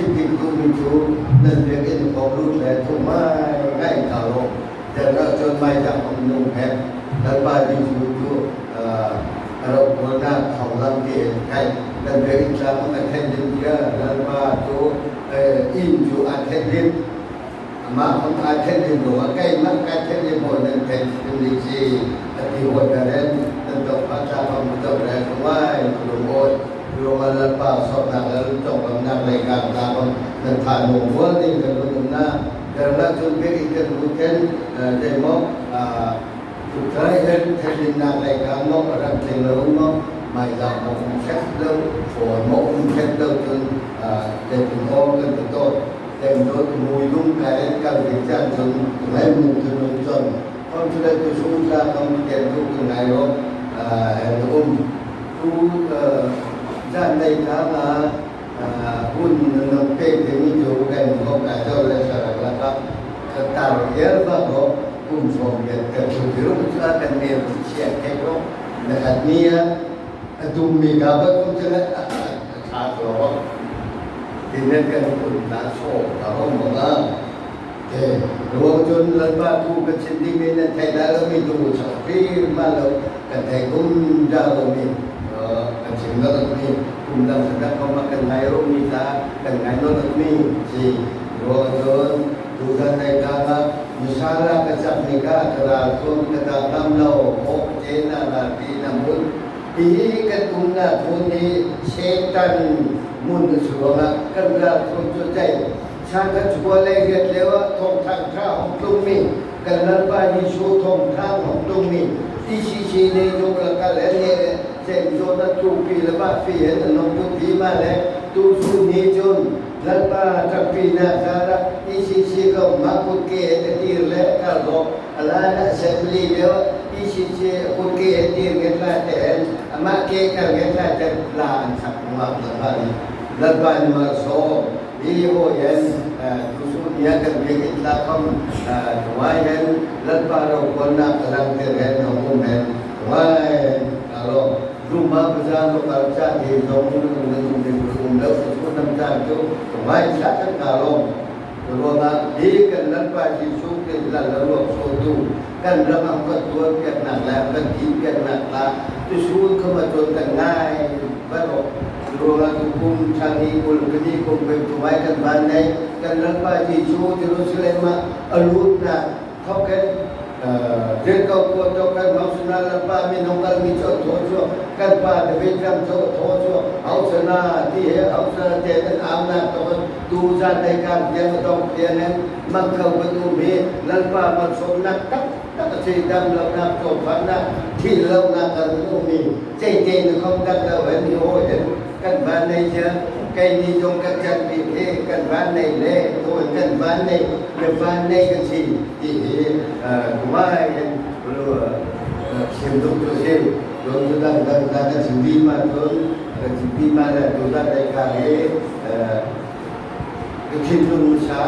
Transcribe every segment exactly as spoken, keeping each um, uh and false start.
chimh dik duh mi chu nan biak in khawm lut le thung ngai ngai ka lo. Deuh na chun mai dah hawng nung hep. Lalpa Jisu chu, ah, a rokualnâk khawm lam ti hen khai. Nan biak in tla hawng a thenhlim tia. Lalpa chu, eh, in chu a thenhlim. Amah hawng a thenhlim lo, a keimah ka thenhlim hâwi nan thenhlim dik si. A ti hâwi ka ren. Nan tawk pha tla hawng tawk ren. Ngai, ka lung awi. Ruangah Lalpa sawrnâk le chawngkam nâk leikâng tla hawng nan tha nuam bual ding kan lungdam na. Deuh na chun biak in kan lut hen, eh, dei maw, ah, Ṭhutthai hen thenhlimnâk leikâng maw, a rak tling lo maw, mai dah maw um khet lo, phone maw um khet lo chun, ah, dei tling aw kan ti tawt. Dei tling tawt mui lum kai hen kal ding chan chun, ngai mu thun lum chun. Khawmsele tu sûn tla khawm ti ken tu kan ngai lo, ah, hen um. Tu, ah, zân leikâng ah, Ah, hun nan pêk ding mi chu kan khawm kai zo le sa rak lakah ka tar hial bak rawh, kum sawm riat ka chu ti rawh, chu a kan nel chiat thek rawh. Na khat ni a, a dum mi ka bak kum chu le, a, a, a tha rawh. Ti nen kan kun ta so ka rawh mawk a. Kei, ruang chun Lalpa thu kan chim ding mi nan theih lai lo mi tu chak fîr ma lo, kan theih kum zâ lo mi, eh, kan chim lo mi, kum dang sa dak khawm ah kan ngâi lo mi tla, kan ngâi lo mi, si. Ruang chun, tu kan theih kha ma, mi sa la ka chak mi kha, ka ralthuam ka ta ngam lo, hawk che na ralti na mun, Hi kan umnâk hun hi Setan mun a si ruangah kan ralthuam chu tei. Sângkhat zakua leiriat lio ah Thâwngthâng Ṭha hawng tlung mi, kan Lalpa Jisu thâwngthâng hawng tlung mi, E C C nih zong lakah le nih le, Saint John a tlungpi le mahpi hen an hawng put hi ma le, tu sûn ni chun Lalpa ṭangpinâk zârah E C C ko mah put ke hen ka tir le kal rawh. A lân ah assembly lio, E C C a put ke hen tir nget lai te hen, amah ke kal nget lai te hen, la an sak ngam lo hâwi. Lalpa nih mal sawm, hi hâwi hen, eh, tu sûn ni ah kan biak in tla khawm, eh, tu ngai hen, Lalpa rokualnâk a langtir hen, hawng um hen, tu ngai hen, ka lo. Lum ah bazar lo kal chan hi zong, lum ding um lo, tu sûn lam chan chu, tu ngai tla kan ka lo. Ruangah hi kan Lalpa Jisu Krist lal le ruak sawtu kan ram ah kan tuar piaknâk le kan thîm piaknâk tla, tu sûn khawm ah chun kan ngâi va rawh. Ruangah tu kum chang ni kul kani kum pem tu ngai kan vân nei, kan Lalpa Jisu Jerusalem ah a lûtnâk thawk hen, eh, Jericho khua thawk hen, hausana Lalpa min hawng kal mi chu a thaw chu, kan pa David ram chu a thaw chu, hausana ti he, hausana te nan âmnâk thawk hen, tu zân leikâng tiang a dawngh tiang hen, mang kho kan um hi, Lalpa malsâwmnâk tak tak a si, damlohnâk, châwlhfânnâk, thîllohnâk kan um hi, cheite na khawm tak lo hen, hi hâwi hen, kan vân nei cia, keini zong kan chan bik hi, kan vân nei le, tu hen kan vân nei, na vân nei kan si. Ti hi, eh, kumai hen, lu, eh, sim duk tu sim. Dun tu dang, dang, dang, kan sim bi ma dun, kan sim bi ma le, tu dang dai ka hi, eh, ka thinlung sa,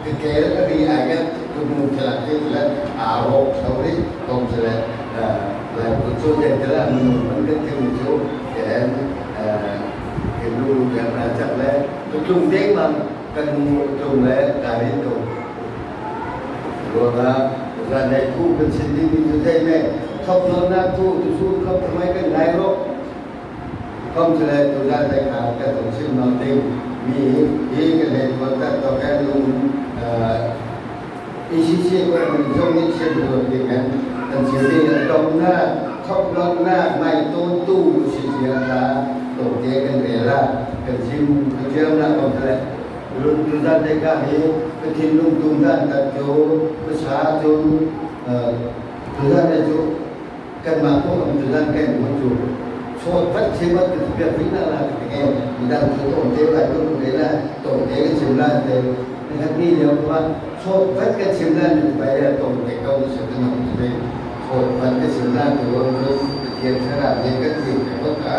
ka kel ka ri ai ka, ka mu thla ki la, a ho, sorry, kong sele, eh, la, ku chu den thla, mu, man ka thin chu, ken, eh, thinlung ka ra chak le, ka tlung dek ma, Kan mu tlung le ka rin ko. Ruangah, zân nei thu kan sim ding mi tu tei me. Thawk nawlhnâk thu, tu sûn khawm thamai kan ngâi rawh. Khawmsele tu zân nei kha kan hawng sim nawlh ding mi hi kan hei tuan tak tawk hen lung, ah, E C C ko kan zong nih sim nawlh ding hen kan sim ding a dawmhnâk, thawk nawlhnâk, ngaihtuahtu si sia tla, tawte kan rel a, kan sim, kan sim na khawmsele. Lun tu zân te ka hi, ka thinlung tum zân tak chu, ka sa chun, eh, tu zân te chu, kanmah khawm tu zân kan hmu chu. Sawt vat si vat ka tu piak ring na la ka ti nge, midang chu tawmte vai ko tu le la, tawmte ka chim la te. Ni khat ni lio ka ma, sawt vat ka chim la ni vai ya tawmte ka hmu sa ka nong tu le. Sawt vat ka chim la tu, ka thiam sa la ne ka ti ka ko ka.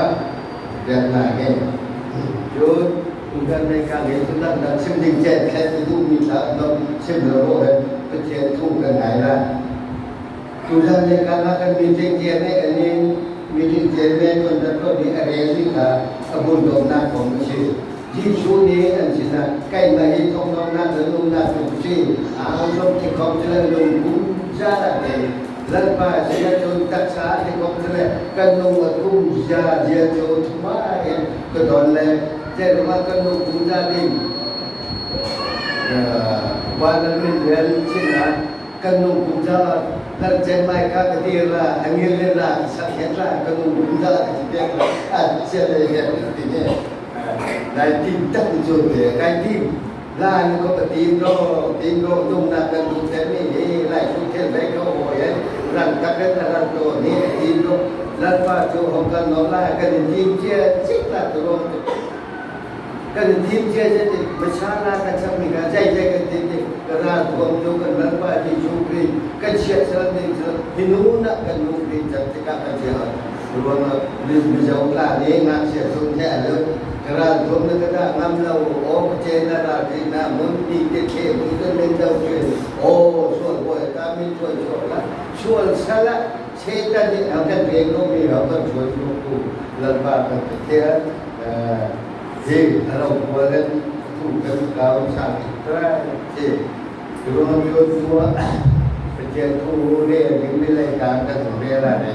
Biakna nge. Chu, tu kan nei ka nge, tu tak tak sim ding chen, chen tu tu mi tla, no, sim lo ro hen. Pathian thu kan ngâi lai. Tuzân leikâng ah kan meeting chairman nih, meeting chairman conductor nih a rêl mi kha a bun dâwmnâk khawm asi. Jisu nih an sinah, keimah hi thawknawknâk le nungnâk chu ka si. A hawng ti khawm chule nung kumza ah te. Lalpa sinah chun taksa ti khawm chule kan nung a kumza zia chu thuma hen ka dawn le. Chun ruangah kan nung kumza ding. Aa, Kuala Lumpur sinah kan nung kumza, Lalchengmai kha ka dir lai, a ngil lai, sak het lai, kan nung kumza ka ti pêk lai, a chia le het ti nge. Lai tin tak chu te, lai tin. Lai ni ko ka tin rawh, tin rawh, nungnâk kan duh te mi ni, lai chu thil bai ko ho yen, rang tak hen a rang to ni, tin rawh. Lalpa chu hawng kan nawh lai, kan in tin chia, chik lai tu rawh. Kan in tim chia chia ti, masa na kan sak mi kha, zei zei kan tim ti, ka ralthuam chu kan Lalpa Jisu Krist, kan siat sal ti chu, hi nûnah kan nung ti chak ti kha kan chia. Ruangah mi, Mizo tla nih ngâksiat sung thei lo, ka ralthuam na ka dah ngam lo, aw ka che na ral ti na mun ti ti che, ti kan min do che, aw, sual bawi ta min sual sual la, sual sal la, Setan nih a kan rêng lo mi, a kan chuan lo tu, Lalpa kan Pathian, eh, hi a lo kual hen, tu kan kau sa ti trai, ti. Ti ruangah mi tu, Pathian thu rêl ding mi leikâng kan rêl lai.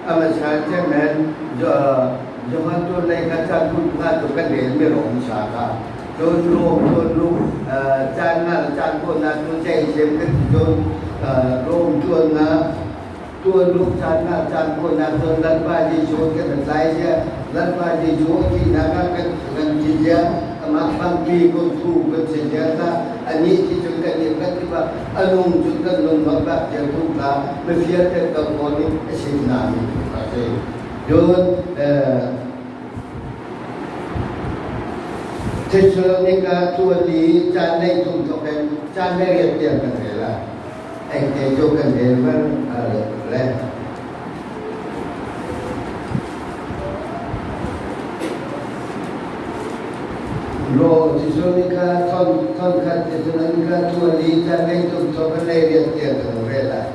A masa chiang hen, Jo-, Johan tu leikâng chang kul nga tu kan rêl mi rawh sa kha. Chun Rom, chun Rom, eh, chang nga, chang kul na tu chai sem kan chun, eh, Rom chun nga, Tuan Luka chang nga chang kul na chun Lalpa Jisu kan tlai zia, Lalpa Jisu thihnâk ah kan, kan thi zia, amah bangpi kan thu kan si zia kha, anih ti chun kan nih kan ti ba, a nung chun kan nung bak bak zia thu kha, mi fial te kan kawl nih a sim na mi kha si. Chun, eh, Thessalonika tuan li chang leithum thawk hen chang leiriat tiang kan rêl lai. Engte chu kan rêl ver a lo le. Lo Thessalonika thawn, thawn khat Thessalonika tuan li chang leithum thawk hen leiriat tiang kan rêl lai.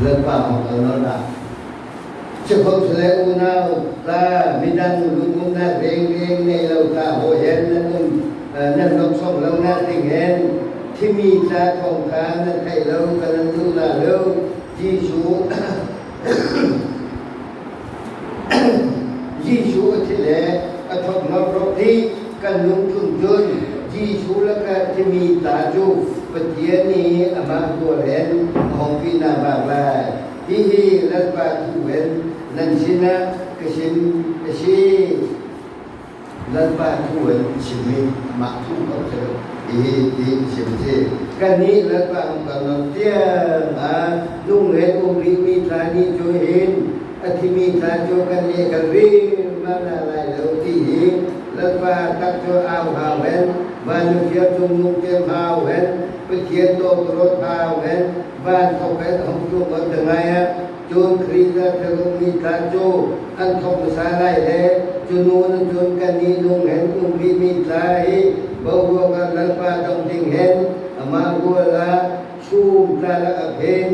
Lalpa hawng kan nawlh lai. Chakhat le unau tla, midang lungumnâk rêng rêng nei lo tla, hâwi hen nan um, eh, nan lawmhsawng lonâk ding hen, thi mi tla thâwngthâng nan theih lo, kan nan duh na lo, Jisu, Jisu a thi le a thawk nawlh rawh ti kan lungthim chun, Jisu lakah thi mi tla chu Pathian nih amah gual hen a hawng pi na bâk lai. Hi hi Lalpa thu hen nan sinah ka sim asi. Lalpa thu hen sim mi, amah thu hen ka sim. Hi hi ti sim si. Kannih Lalpa hawng kan nawlh tiang a nung hen um rih mi tla nih chu hin, a thi mi tla chu kannih kan rêl ma na lai lo ti hi. Lalpa tak chu au hâu hen, vân fial chungnung ṭem hâu hen, Pathian tawtawrâwt hâu hen, vân thawk hen hawng tlung awt ta ngâi ah. Chun Krist ah tharung mi tla chu an thawk masa lai le, chu nûnah chun kannih nung hen um rih mi tla hi boruak ah Lalpa dawng ding hen, amah gual ah sûm tla lakah hen,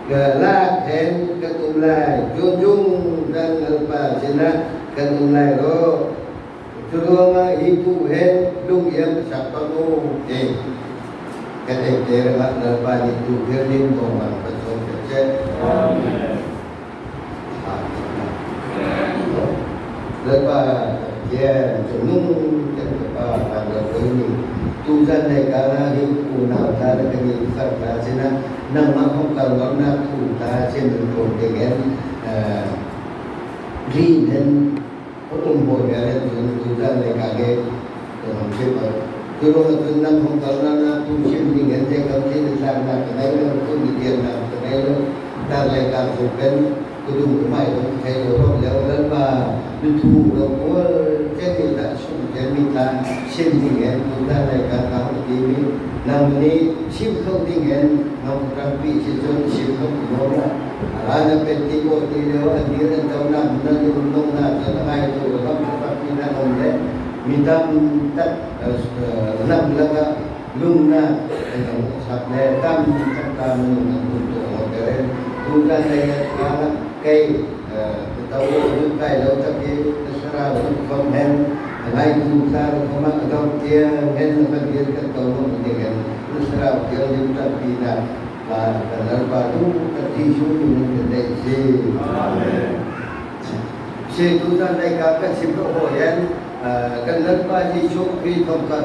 ka lâk hen kan um lai. Chun zungzâl Lalpa sinah kan um lai rawh. Churuangah hi thu hen lungiam sak tawn u, ti. Kan engte rangah Lalpa nih thu kher ding bawng man kan sawm seh. Amen. Lalpa, Pathian, chungnung kan Lalpa, kan Lalpa nih tuzân leikâng ah hi unau tla le kannih kan tla sinah nangmah hawng kan nawlhnâk thu tla sim kan ṭawng ding hen, eh, rin hen, Ka um bâwl mi a rêl chun tuzân leikâng he kan hawng sim a. Churuangah chun nang hawng kan nawlhnâk thu sim ding hen zeikhawm thil tlâknâk ka nei lo, thu mi tiamnâk ka nei lo. Tuzân leikâng thu pen ka dum ka mâi hawng thei lo rawh le Lalpa, mi thu lo kual chen mi tla sung chen mi tla sim ding hen tuzân leikâng ka hawng ti mi nang nih sim kho ding hen nang ka ṭangpi si chun sim kho ti nawn la. A rana Pentikos ni leh a dir an tonâk, nan um nawngnâk chun a ngâitu lam ka ṭangpi nan um le. Mi tam tak, eh, eh, hnam lakah lungnâk, eh, sak le tam tak ta minung an tum tu ho keren. Tuzân leikâng ah kei, eh, ka tau lo hun kai lo tak hi, ka thlarau hun khawm hen, ngaitu tla khawm ah ka tau tiang hen, ka dir ka tau lo hun tiang hen, ka thlarau tiang lim tak pi na, ka, ka Lalpa tu, ka Jisu tu min ka dei si. Amen. Si tuzân leikâng ka chim lo ho hen, Aa, kan Lalpa Jisu Krist thawk kha,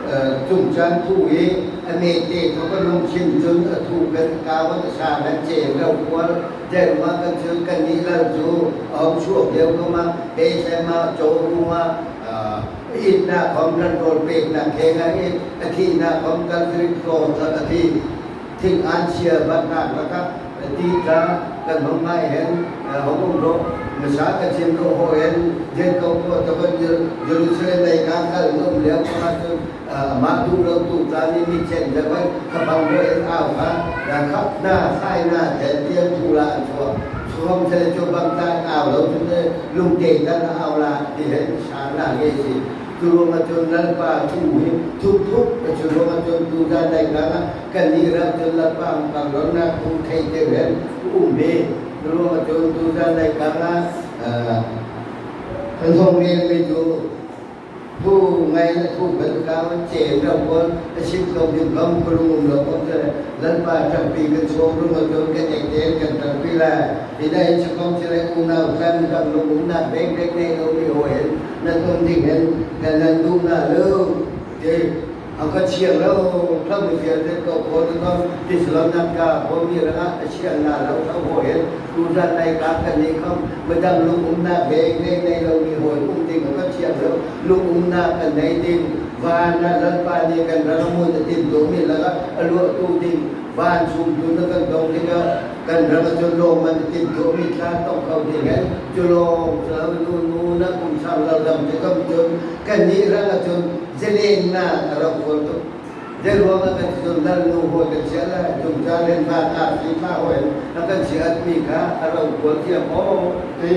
aa, chungchâng thu hi a mêk tê thawk a lungchim chun a thu kan kau a sa kan chê lo kual. Dêrmah kan chun kannih lal chu a hawng suak liau khawm ah, beiseimah, chawrung ah, aa, itnâk khawm kan rawl pêknâk kheng ah it, a thihnâk khawm Calvary Cross ah a thi. Thingân sia batnâk lakah ti tla kan hawng ngâi hen, eh, hawng um rawh, masa ka chim rawh hâwi hen, Jericho khua tawh kan Jer-, Jerusalem leikâng kal an um liau khawm ah chun, eh, amah duh lo tu tla nih mi chen zet hen, kha bang hâwi hen au kha, eh, khapnâk, sainâk, chen tiang thu la an chuah. Chuhawmsele chu bang tla an au lo chun, eh, lungtê tla an au la, ti hen sâng na ngei si. Churuangah chun Lalpa thu hi thuk thuk, churuangah chun tuzân leikâng ah kannih rang chun Lalpa hawng pal rawngnâk thu theih tê hen um mi. Churuangah chun tuzân leikâng ah, ah, kan hawng rêl mi chu thu ngâi le thu kan kau chê lo kual, a sim tawk ding khawm ka lung um lo khawmsele, Lalpa ṭangpi kan suak ruangah chun kan ektê hen kan ṭangpi lai. Hi nai chu khawmsele unau tla midang lungumnâk bêk bêk nei lo mi hâwi hen nan um ding hen kan nan duh na lo. Ti, a ka chiang lo, thla mi fial tê ko ko ni ko, Thessalonika ko mi rangah a chiang na lo, thla hâwi hen, tuzân leikâng kannih khawm, midang lungumnâk bêk nei, nei lo mi hâwi um ding a ka chiang lo, lungumnâk kan nei ding, vân ah Lalpa nih kan rang mun a timhtuah mi lakah a luahtu ding, vân sûng tun ah kan dawng tikah kan rang ah chun lâwmman a timhtuah mi tla tawng kho ding hen, chu lâwng, chu lo, nu, nu, na kum sâng lo dam tikah chun, kannih rang ah chun, Zalen na a rokual tuk. Zeiruangah kan ti chun Lalnu hâwi kan chiah lai, chungchâng hen vân arfi tla hâwi hen kan chiah mi kha a rokual thiam aw. Ti.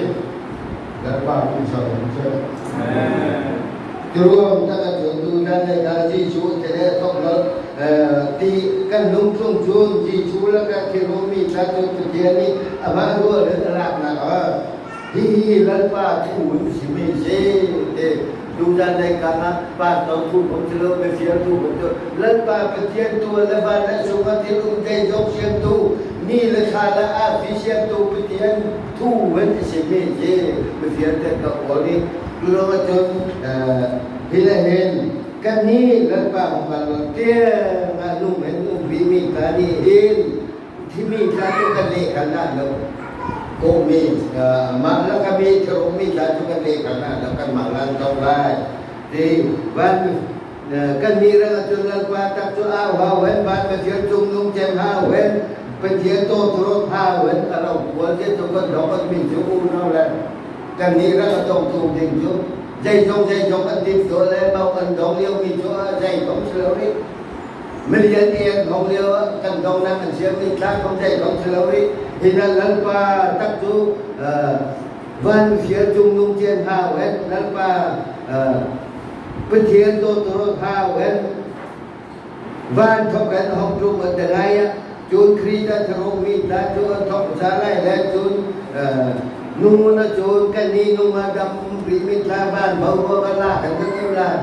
Lalpa kum sâng hen chiah. Amen. Churuang tak ah chun tuzân leikâng Jisu ti le thawk lo, eh, ti kan lungtlung chun Jisu lakah thil um mi tla chu Pathian nih amah rual hen a lâknâk a. Hi hi Lalpa thu hi si mi si, ti, tuzân leikâng ah, pastor thu khawm si lo, mifial thu khawm si lo, Lalpa Pathian tual le vân le sung ah thil um zeizawng siamtu, ni le thla le arfi siamtu Pathian thu hen si mi si, mifial te ka aw ni, lawng ah chun, eh, hi le hen, kannih Lalpa hawng kan lo tiang ah lung hen um pi mi kannih hin, Thimi tla chu kan leh kho na lo. Kawhmi, ah, mah lakah mi thil um mi tla chu kan leh kho na lo, kanmah lân tawng lai. Ti, vân, ah, kannih rangah chun Lalpa tak chu au hâu hen, vân Pathian chungnung chem hâu hen, Pathian tawtawrawt hâu hen, a rokual zia chu kan dawng kan min chu unau le. Kannih rangah dawng tuk ding chu. Zeizawng, zeizawng an timhtuah le, mau an dawng liau mi chu a zeizawng si lo rih. Milian êng hawng liau ah kan dawngnâk an siam mi tla khawm zeizawng si lo rih. Hinah Lalpa tak chu, ah, vân fial chungnung chem hâu hen, Lalpa, ah, Pathian tawtawrawt hâu hen, vân thawk hen hawng tlung a dang ngâi ah, chun Krist ah thil um mi tla chu an thawk sa lai le chun, ah, nu na chun kannih nung ah dam rih mi tla vân boruak ah lâk hen kan um lai.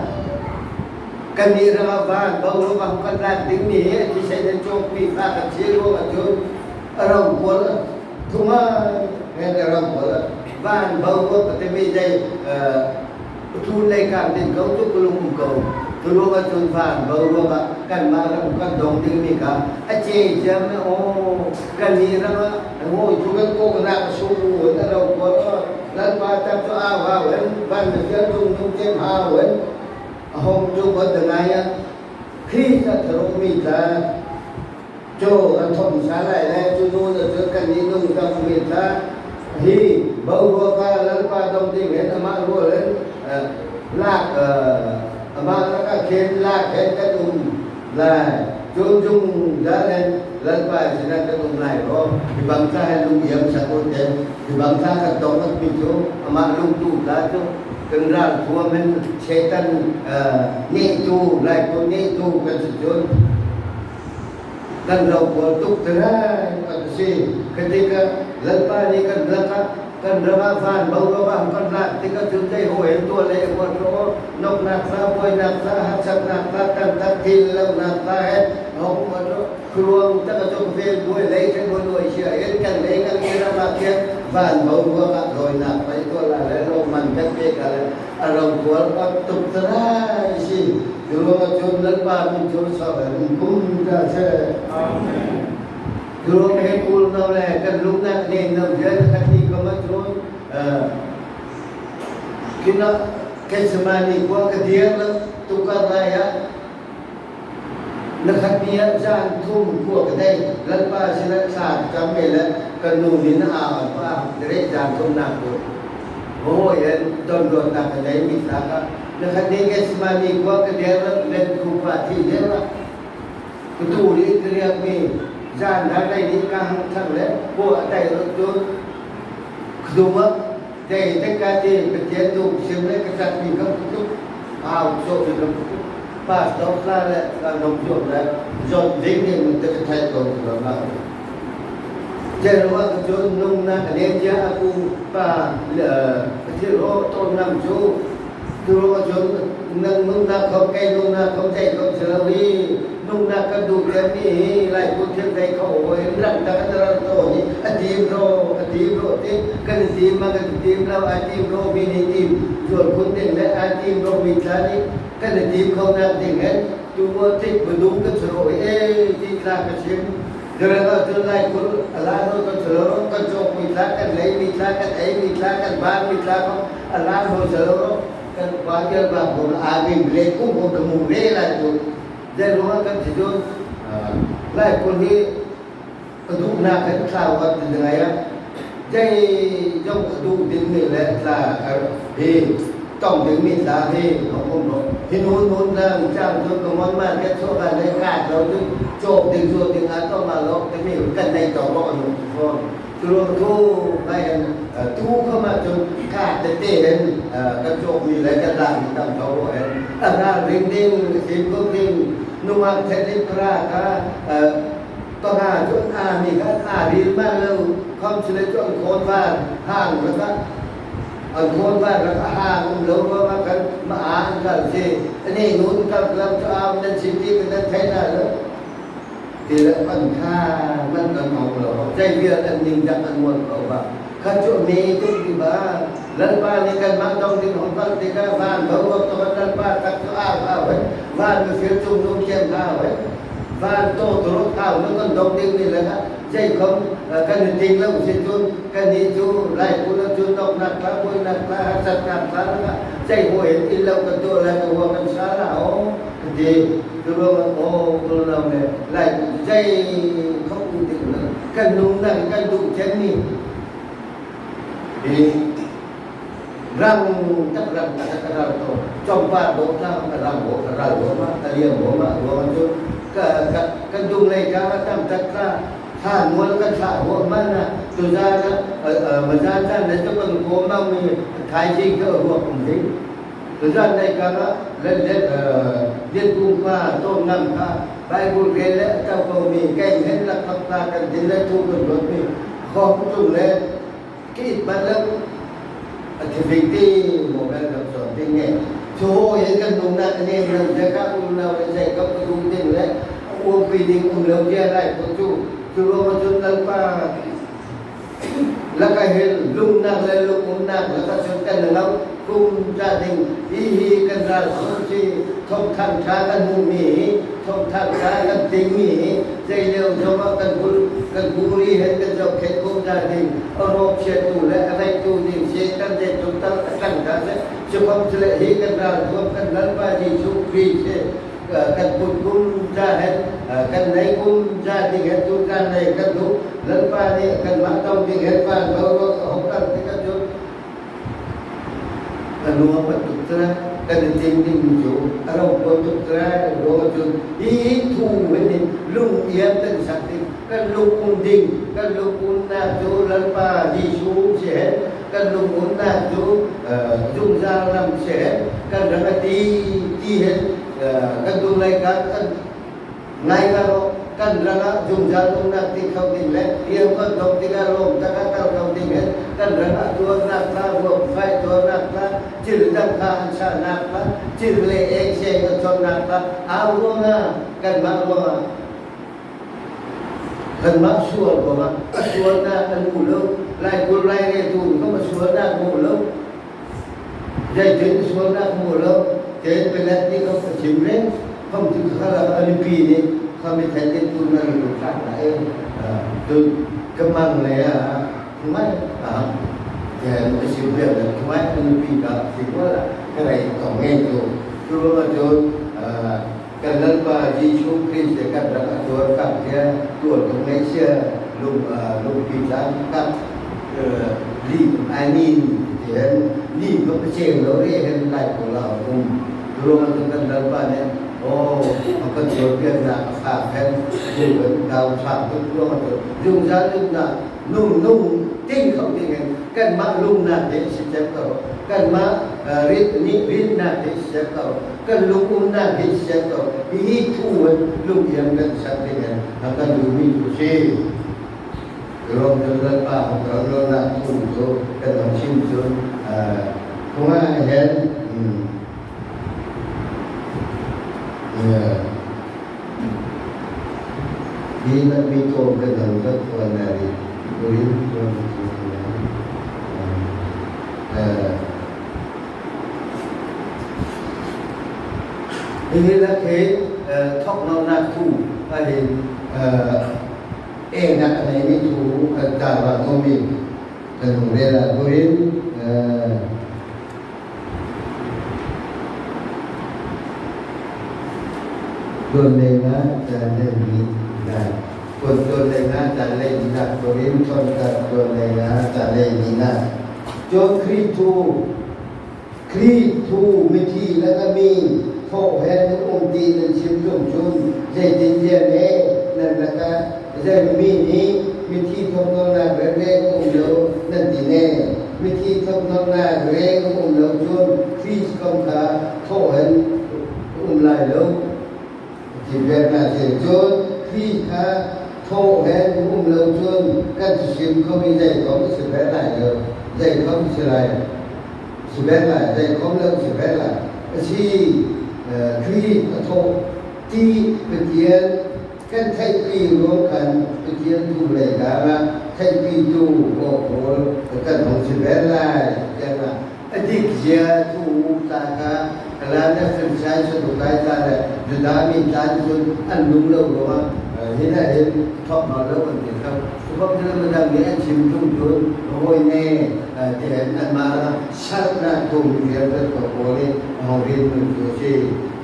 Kannih rangah vân boruak ah hawng kan lâk ding mi hi, a thisen hen chawngpi fa kan si ruangah chun a rokual a thungâi hen a rokual a. Vân boruak a ti mi zei, eh, thun leikâng ding ko chu ka lung um ko. Churuangah chun vân boruak ah kanmah ram kan dawng ding mi kha a chê chiam na aw. Kannih rangah a ngâi chu kan kawhnâk a sung u hen a rokual a. Lalpa tak chu au hâu hen, vân Pathian chungnung chem hâu hen. A hawng chu kan dang ngâi ah, Krist ah thil um mi tla chu an thawk sa lai le, chu nu na chu kannih nung dam mi tla hi boruak ah Lalpa dawng ding hen amah rual hen, eh, lâk, eh, amah lakah khen lâk hen kan um lai. Chun zungzâl hen Lalpa sinah kan um lai rawh. Hi bang tla hen lung iam sak u hen, hi bang tla kan dawng mi chu, amah lungtu tla chu. Kan ralthuam hen Setan, eh, nehtu, laikulh nehtu kan si chun kan rokual tuk tâ lai asi. Kha tikah Lalpa nih kan lakah, kan ram ah van boruak ah kan lak tikah chun zei hâwi hen tuah lei a buat rawh. Nawknâk tla, buainâk tla, haksatnâk tla, tangtak thil lonâk tla hen a hawng buat rawh. Khuaruang tak ah chawngvêl buai lei kan buai luai sia hen kan lei kan i ram ah kiang van boruak ah dawinâk pei tuah lai le lawmman kan pêk lai le a rokual awt tuk tâ lai asi. Churuangah chun Lalpa min chun sawm hen um kum ta seh. Amen. Churuangah hen unau le kan lungnâk nêm lo zia na khat ni khawm ah chun, eh, kinah Gethsemane khua ka diar lo tuk ah lai ah na khat ni ah zân thum khua ka dei. Lalpa sinah sa ka cham mei le ka nu nih na au an pah direct zân thumnâk khua. Hâwi hen dawn rawtnâk ka dei mi tla kha. Na khat ni Gethsemane khua ka diar lo, len khu pa thi diar lo. Ka tu nih ka riak mi zân dang lei nih ka hang thang le khua a tei rawh chun ka dum ah Zei tek ka ti Pathian tu sim le ka tat mi kham tuk, hau so mi kham tuk. Pastor tla le ka nung zuam le zon ding ding min tek ka thai ko ko la. Zei ruah ka chun nungnâk a nêm zia a pu pa, eh, ka thil rawh tawn ngam chu. Churuangah chun nang nungnâk khawm kei nungnâk khawm zei khawm si lo hi. Nungnâk kan duh chem mi hi, laikulh thil zei kho hâwi hen rang tak hen a ral taw hi. A tim rawh, a tim rawh ti, kan i tim ma kan i tim lo, a tim rawh mi nih tim zual khun ding le a tim rawh mi tla nih kan i tim khonâk ding hen, tu tik bu dung kan si rawh hi e, ti tla ka sim. Churuangah chun laikulh a lân hâwi kan si lo rawh, kan châwk mi tla, kan lei mi tla, kan ei mi tla, kan bân mi tla khawm a lân hâwi si lo rawh. Kan pa kial bak bawm a bim le kum bawm ka mu le laikulh. Zei ruangah kan ti chun, ah, laikulh hi a duhnâk hen tlau awt ti ding a ya. Zeizawng a duh ding mi le tla, ah, hi tawng ding mi tla hi hawng um rawh. Hi nun nun lang chang chun ka mon man kan chawk a le ka tlau chun chawk ding zual ding a tawng a lawk ti mi kan nei tawng rawh a nun fawn. Churuang thu ngai hen, eh, tu khawm ah chun ka tete hen, eh, kan chawk mi le kan lak mi tam tho hen. A ralring ding, a fimkhur ding, nungak thet lim kra kha, eh, panga chun a mi kha a ril man lo, khawmsele chu an khawnvar hang lakah, an khawnvar lakah hang um lo ruangah kan ma a an kal si. Ani nun kal lam chu a um nan sim ti kan nan theih na lo. Ti le an kha man kan awng lo. Zei vial an ning dak an muan ko ba. Kha chu mi tuk ti ba. Lalpa nih kanmah dawng ding hawng kal tikah van boruak tawh kan Lalpa tak chu au au hen. Van mifir chungnung kiang au hen. Van tawtawrawt au hen kan dawng ding mi le kha. Zei khawm, eh, kan i ting lo si chun, kan nih chu laikulh ah chun nawknâk tla, buainâk tla, haksatnâk tla lakah zei hâwi hen in lo kan tuah lai ka hua kan sa la aw. Ti, churuangah, aw, unau le, laikulh zei khawm um ding lo. Kan nungnâk kan duh chem mi. Hi, rang tak rang tak ka ral tawh. Chawngpar dawh tla ka rang bawh, ka ral bawh mah, ka liam bawh mah, ruangah chun ka, ka, kan dung leikâng ah tam tak tla. Thlâ mual kan thlâh bawh mah na, tuzân ah, eh, eh, mazân zân le chu kan kawm mah mi, thaizing ka ruak um ding. Tuzân leikâng ah, let, let, eh, Lianpung pa, Tawn Ngam kha, Bible rel le, a tau ko mi, kei hen lak phak tla kan din le thu kan ruat mi, khawm tung le, ki it man lo, a thi ving ti, mobile kan sawn ding nge. Chu hâwi hen kan nungnâk a nêm lo, zei ka um lo le, zei ka pa dum ding le, a uangpi ding um lo, zia laikulh chu, churuangah chun Lalpa, lakah hin lungnâk le lungumnâk lakah chun kan ngau kum zâ ding. Hi hi kan ralthuam si, thâwngthâng ṭha kan hmuh mi hi, thâwngthâng ṭha kan ting mi hi, zei liau zawngah kan bul, kan bul hi hen kan zoh khet kum zâ ding. A rawk siattu le a ngaihtu ding si kan zei tuk tal a tang ta seh. Sikhawmsele hi kan ralthuam kan Lalpa Jisu Krist hi. Kan put kum zâ hen, kan nei kum zâ ding hen chu kan nei kan duh. Lalpa nih kanmah tawng ding hen van boruak a hawng kal tikah chun a nuam a tuk tla, kan i ting ding chu a rokual tuk tla, ruangah chun hi thu hen in lung iam kan sak ding, kan lung um ding, kan lung umnâk chu Lalpa Jisu si hen, Kan lungumnâk chu, eh, zungzâl lam seh hen, kan rangah ti, ti hen, eh, kan dunglei kan, kan ngâi ngâi rawh, kan rangah zungzâl umnâk ti kho ding le, riam kan dawngh tikah lâwm takah kal kho ding hen, kan rangah tuarnâk tla, ruam fâi tuarnâk tla, chir dang kha an chahnâk tla, chir leh êng seng an chawnnâk tla, âuruangah, kanmah ruangah. Kanmah sual khawm ah, a sualnâk an muh lo. Laikulh lairêltu khawm a sualnâk muh lo. Zeitin a sualnâk muh lo. Ten pelat nih khawm a chim rêng. Khawm ti kha la a nupi nih. Khawm i thei nih tu nan lu tlak la e. Ah, tu ka mang le a. Khawmai. Ah. Ten a chim rêng le khawmai a nupi ka chim wal a. Ka rei kawng nge tu. Tu lo ma tu. Ah. Kan Lalpa Jisu Krist kan rak a tuar kap tia, tuar kan ngâi sia, lung, ah, lungpi tlang kap, eh, li ai ni, ti hen, ni ko pacheng lo rê hen lai ko la um. Tuar kan Lalpa nih, oh, kan tuar pian na a kap hen, tu kan kau chak tu tuar kan tu, lung za lung na, Nung, nung, ting kho ding hen, kanmah lungnâk hi si chep kho, kanmah, eh, rit, nih, ritnâk hi si chep kho, kan lungumnâk hi si chep kho, hi hi thu hen, lunghiam kan sak ding hen, a kan duh mi thu si. Rawng kan Lalpa, kan rawng nâk thu chu, kan rawng chim chu, eh, thungâi hen, hmm. Eh, Hi lakah mi tawm kan dang kat khua na ri. Korin khua na ri. Eh, hi lakah hi, eh, thawknawlhnâk thu, a hin, eh, êngnâk a nei mi thu, eh, kan tar vang khawm mi. Kan hawng rêl ah Korin, eh, Tuan leinâk, chan leinihnâk. Tuan, tuan leinâk, chan leinihnâk. Korin, tuan khat, tuan leinâk, chan leinihnâk. Chun Krist thu, Krist thu mithi lakah mi thawh hen um ti nan chim tum chun, zeitin ziah ne, nan lakah Zei mi nih mithi thawknawlhnâk rêng rêng um lo nan ti ne. Mithi thawknawlhnâk rêng um lo chun Krist khawm kha thawh hen um lai lo. Ti biakna si chun Krist kha thawh hen um lo chun kan thusim khawm hi zei khawm si ber lai lo. Zei khawm si lai. Si ber lai, zei khawm lo si ber lai. Asi, eh, Krist a thawh ti Pathian Kan theihpi ruang khan Pathian thu leikâng ah theihpitu aw pawl kan hawng si ber lai tiang ah, a dik zia thu tla kha, Galati, Farisai, Sadukai tla leh Juda mi tla chun an lung lo ruangah, eh, hinah hin thawk nawn lo kan ti kho. Chukawm ti lam a dang nih an chim tum chun, a hâwi ne, eh, ti hen anmah sarhnâk thu mi vial vet ko pawl nih a hawng rîn nun chu asi.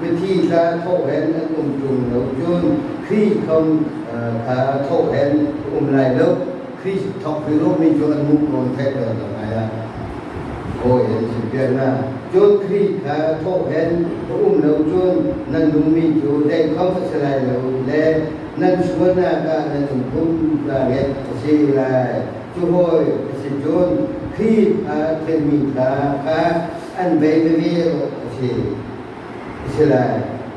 Mithi tla thawh hen an um tum lo chun, Krist khawm, eh, kha thawh hen um lai lo. Krist thawk pi lo mi chu an muh nawn thei lo ta ngai a. Hâwi hen chim piak na. Chun Krist kha thawh hen um lo chun, nan lung mi chu zei khawm a si lai lo le, nan sualnâk ah nan um khum tla nget a si lai. Chu hâwi a si chun, Krist kha thil mi tla kha an bei vial a si. Sila,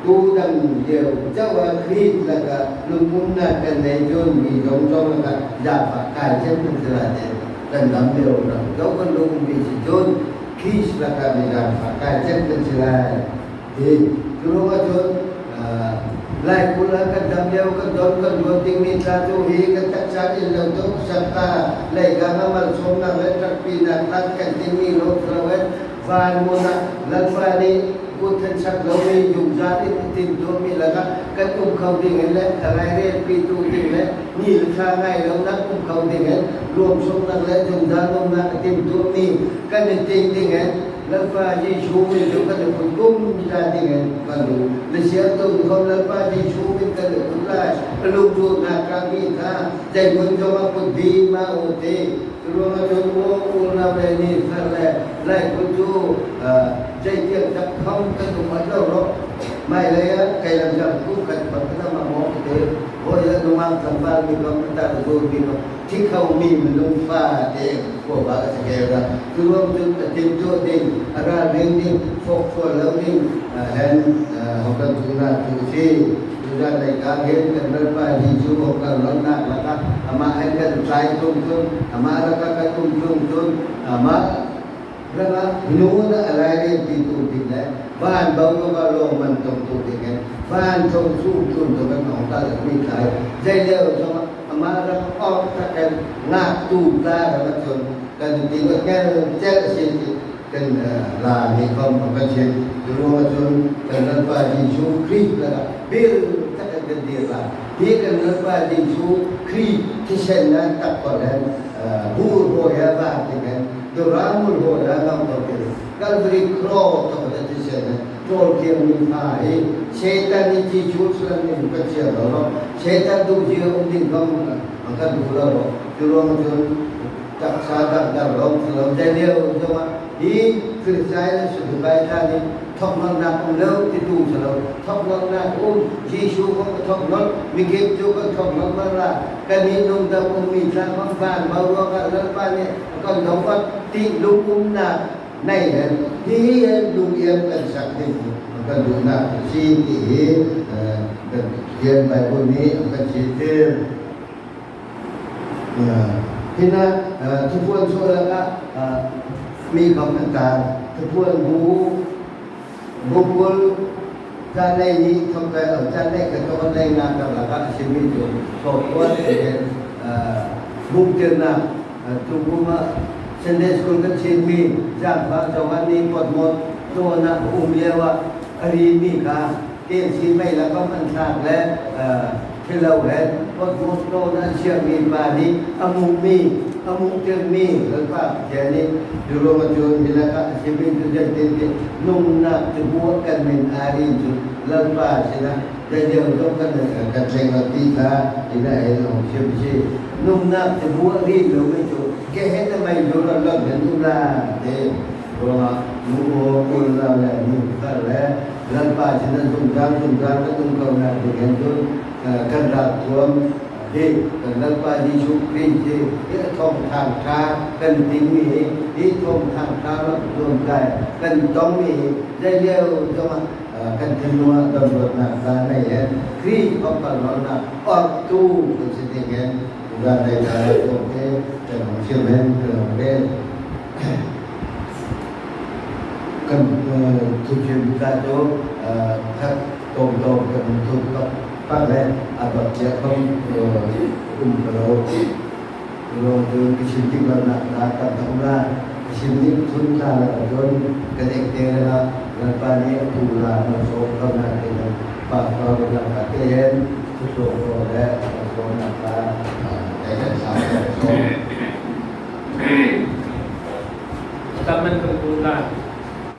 tu dam liau chauh ah Krist lakah lungumnâk kan nei chun mi zawngzawng lakah zângfah kâi chem kan si lai ti. Kan dam liau ram chauh kan lungum mi si chun Krist lakah mi zângfah kâi chem kan si lai. Hi, chu ruangah chun, ah, laikulh ah kan dam liau kan dawn kan ruat ding mi tla chu hi kan taksa in lo tawh sak ta, leikâng ah malsâwmnâk leh ṭhatpinâk tla kan ting mi lo si lo hen, Van mun ah Lalpa nih kut hen sak lo mi zungzâl in a timhtuah mi lakah kan um kho ding hen leh, a lairêlpitu ding leh, ni leh thla ngâi lonâk um kho ding hen, lâwmsâwmnâk leh zungzâl umnâk a timhtuah mi kan i ting ding hen, Lalpa Jisu min chu kan i kut kum ta ding hen kan duh. Lasiatu khawm Lalpa Jisu min kan i kut lai, a lungduhnâk kha mi kha, zei mun zawngah kut bi ma u ti. Chu ruangah chun, aw, unau leh ni thar leh laikulh chu, ah, zei tiang tak khawm kan um awt lo rawh. Mâi lei ah kei lam zam kum khat bang kan am a mawk te. Hâwi ah nungâk tlangvâl mi khawm, a tar a zûr mi khawm, thi kho mi minung fate khuavâk asi kei rawh. Churuangah chun a timhtuah ding, a ralring ding, fawk sual lo ding, ah, hen, ah, hawng kan duhnâk chu asi. Tuzân leikâng hin kan Lalpa Jisu hawng kan lâwmhnâk lakah amah hen kan tlai chung chun, amah lakah kan um chung chun, amah rangah nûnah a lâirêlpitu ding leh vân boruak ah lâwmman tawngtu ding hen vân thawng sûm tlûntu kan hawng kal mi tlai. Zei liau zawngah amah rak awk tak hen ngâktu tla rangah chun kan ti ngawt ngelchel asi ti kan, eh, la nih khawm kan chim. Churuangah chun kan Lalpa Jisu Krist lakah bil tak hen kan dîr lai. Hi kan Lalpa Jisu Krist thisen nan tak khawh hen, eh, bur hâwi ah vâk ding hen Turamul hâwi ah ngam tawk ding. Calvary Cross tawk hen thisen hen ṭâwl thiam mi hna hi Satan nih Jisu Krist nih kan chiar lo rawh. Satan dungzui ah um ding khawm, ah, kan duh lo rawh. Churuangah chun taksa dangdang rawh si lo. Zei liau zawngah hi Farisai leh Sadukai tla nih thawknawlhnâk um lo titu si lo. Thawknawlhnâk um, Jisu khawm a thawknawlh, mi gimtu khawm a thawknawlh ma la. Kannih lungdam um mi tla khawm vân boruak ah Lalpa nih kan dawngh awt ti lungumnâk nei hen, hi hen lunghiam kan sak ding kan duhnâk asi ti hi, eh, kan Pathian Baibal nih kan chiantir. Ah, hinah, ah, Thupuan sual lakah, ah, mi khawm an tar. Thupuan bu, bu kul, chang nei nih thawk, ah, chang nei khat thawk kan nei nâk lakah a sim mi chu. Thupuan, ah, buktirnâk, ah, tukum ah Sunday School kan chim mi, zangfah Johan nih Patmos ṭawn ah a um liauah a ri mi kha, Tel si mei lakah an thlâk le, ah, thi lo hen, Patmos ṭawn ah a siar mi pa nih a muh mi, a muhtir mi, Lalpa Pathian nih, churuangah chun hi lakah a sim mi chu zei ti ti, nungnâk cabu ah kan min a rin chu, Lalpa sinah, zei liau zawng kan, kan thleng lo ti kha, hinah hen a hawng sim asi. Nungnâk cabu ah rin lo mi chu, Gehenna mei chu rawh lâwm hen um lai ti. Ruangah, nu u, u le nau le, nu khat le, Lalpa sinah zungzâl, zungzâl kan um khonâk ding hen chun, eh, kan ralthuam hi, kan Lalpa Jisu Krist hi, hi a thâwngthâng ṭha kan ting mi hi, hi thâwngthâng ṭha lam tlâwmtlai kan tawng mi hi, zei liau zawngah, eh, kan thinlung ah dawnruatnâk tla nei hen, Krist hawng kan lâwmhnâk awrtu kan si ding hen, Tuzân leikâng ah tawngte kan hawng sim hen, kan hawng rêl. Kan, eh, thuchim tla chu, eh, thak tawmtawm kan thut pak pak le, a bâk chiah khawm, eh, um ka lo. Lo chun ka sim dik lo na, na tam tak na, ka sim dik thun tla lo chun, kan ektê rangah, Lalpa nih a thu la malsawm khonâk ding hen, pastor Lalpa te hen, Thutlawm le, Thutlawm Lalpa, eh, te kan sa, kan sa. Tam hen kan ṭul lai.